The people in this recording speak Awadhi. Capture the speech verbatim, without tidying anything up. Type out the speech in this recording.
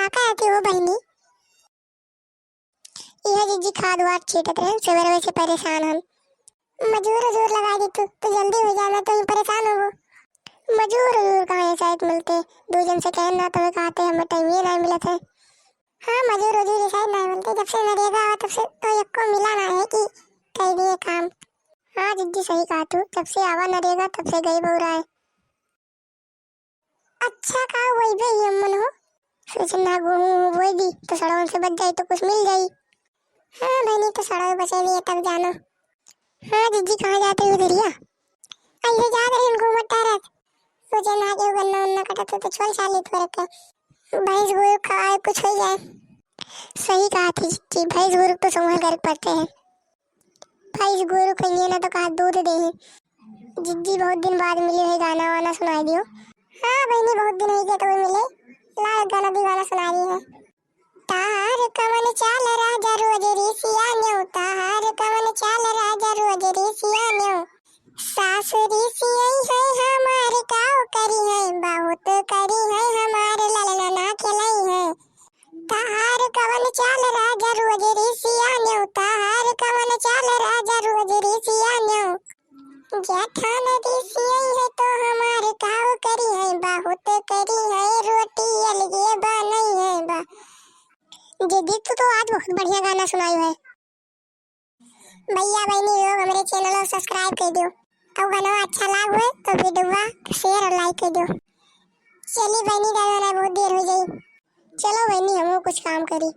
का कहती हो बहिनी? इहे जिज्जी खाद वाद छीटत रहे, सुबह से परेशान हन। मजूर उजूर लगा दी तू, तो जल्दी हो जाए, मैं तो ही परेशान होबो। मजूर उजूर कहाँ ऐसा एक मिलते, दो जन से कहन ना तुम्हें कहते, हमें टाइम ये नहीं मिलत है। हाँ, मजूर उजूर ऐसा ही नहीं मिलते, जब से नरेगा आवा तब से तो एको मिला ना है कि कह दिए काम। हाँ जिज्जी सही कहा तू, जब से आवा नरेगा तब से गई बउराए। अच्छा का वही बे ये मन हो, सोचना गेहूँ बोई दी तो सड़वन से बच जाई तो कुछ मिल जाई। हाँ बहनी, तो सड़वे बचे लिए तब जानो। हाँ जिज्जी, कहाँ जाते हो उधरिया? ऐसे जात रही घूमत टहरत, सोचे ना के गन्ना उन्ना कटत हो तो छोल छाल लेत हो रखे, भैंस गोरू खवाए कुछ हो जाए। सही कहा थी जिज्जी, भैंस गोरू तो संभाल कर पड़ते हैं। भैंस गोरू कहिए ना तो कहा दूध दे है। जिज्जी बहुत दिन बाद मिली है, गाना वाना सुनाई दियो। हाँ बहनी, बहुत दिन हो गया तो मिले, ला गाना दीवाना सुना रही है। ताहार कवन चाल राजा रोज रीसिया न्यो, ताहार कवन चाल राजा रोज रीसिया न्यो। सास रीसियई है हमार काव करी है, बहुत करी है हमार ललना खेलई है। ताहार कवन चाल राजा रोज रीसिया न्यो, ताहार कवन चाल राजा रोज रीसिया न्यो। जेठान रीसियई है तो हमार काव करी है, बहुत करी है रोटी अलगे बनई है बा। जिज्जी तू तो आज बहुत बढ़िया गाना सुनाई है। भैया बहनी लोग हमरे चैनल को सब्सक्राइब कर दियो। और गाना अच्छा लाग हुए तो वीडियो शेयर और लाइक कर दियो। चली बहनी, गाना बहुत देर हो जाई। चलो बहनी, हमहू कुछ काम करी।